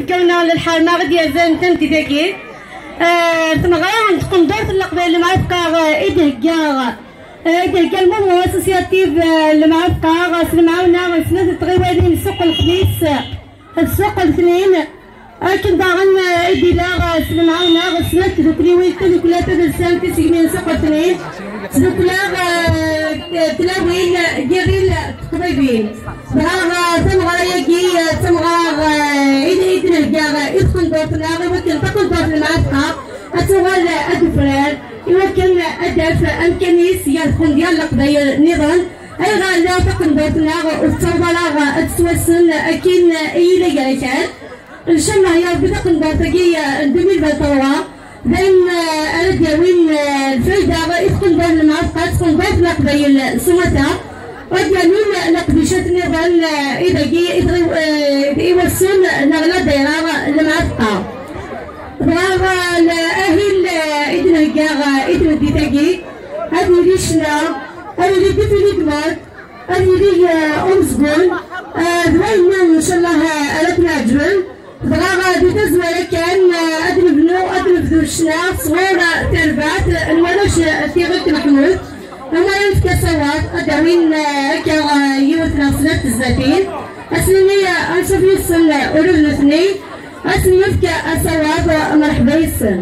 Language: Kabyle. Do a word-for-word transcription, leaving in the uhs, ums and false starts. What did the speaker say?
Kawna lḥerma i d-yerzan tameddit-agi. Eh, tmeɣra n tqendurt n leqbayel lemɛafqa, eh, i d-hegga, eh, i d-hegga lmummu associatif, eh, lemɛafqa, eh, s lemɛawna n snat n tɣiwalin, ssuq lexmis, eh, ssuq letnin. Akken daɣen, eh, i d-ila, eh, s lemɛawna n snat tdukliwin, tadukla tadelsant, tisegmin, ssuq letnin, tdukla, eh, tlawin, eh, girril, teqḍibin. Dɣa, eh, tameɣra-agi, eh, d tameɣra, eh, i d-, i d-nerga, eh, i tqendurt-nneɣ, i wakken taqendurt n lemɛafqa ad tuɣal, eh, ad d-tufrar, i wakken, eh, ad d-taf amkan-is gar tqendyar n leqbayel nniḍen. Ayɣer la taqendurt-nneɣ ur tettaweḍ ara, eh, ad tettwassen, eh, akken, eh, i yella gar akal? Ncallah ya Rebbi taqendurt-agi, eh, n deux mille vingt-trois, d ayen, eh, ara d-yawin, eh, lfayda i tqendurt n lemɛafqa, tqendurt n leqbayel s umata, ad d-yawin leqdicat nniḍen, eh, i dagi, i tɣi-, eh, i wassen neɣ la dayra n lemɛafqa. Dɣa, eh, ahil, eh, i d-nhegga, eh, i tmeddit-agi, ad yili ccna, ad yili défilé de mode, ad yili, eh, umezgun, eh, d wayen, ncallah, eh, ara ken-ɛeǧben. Dɣa, eh, di tazwara kan, eh, ad nebnu, ad nebdu ccna sɣur, eh, terbaɛt n warrac, eh, Tiɣilt Meḥmud. Am ara nefk asawaḍ, ad d-awin, eh, akka, eh, yiwet neɣ snat tezzatin. Ad s-nini, eh, anṣuf yis-sen, eh, ula d nutni. Ad sen-yefk asawaḍ, eh, mreḥba yis-sen.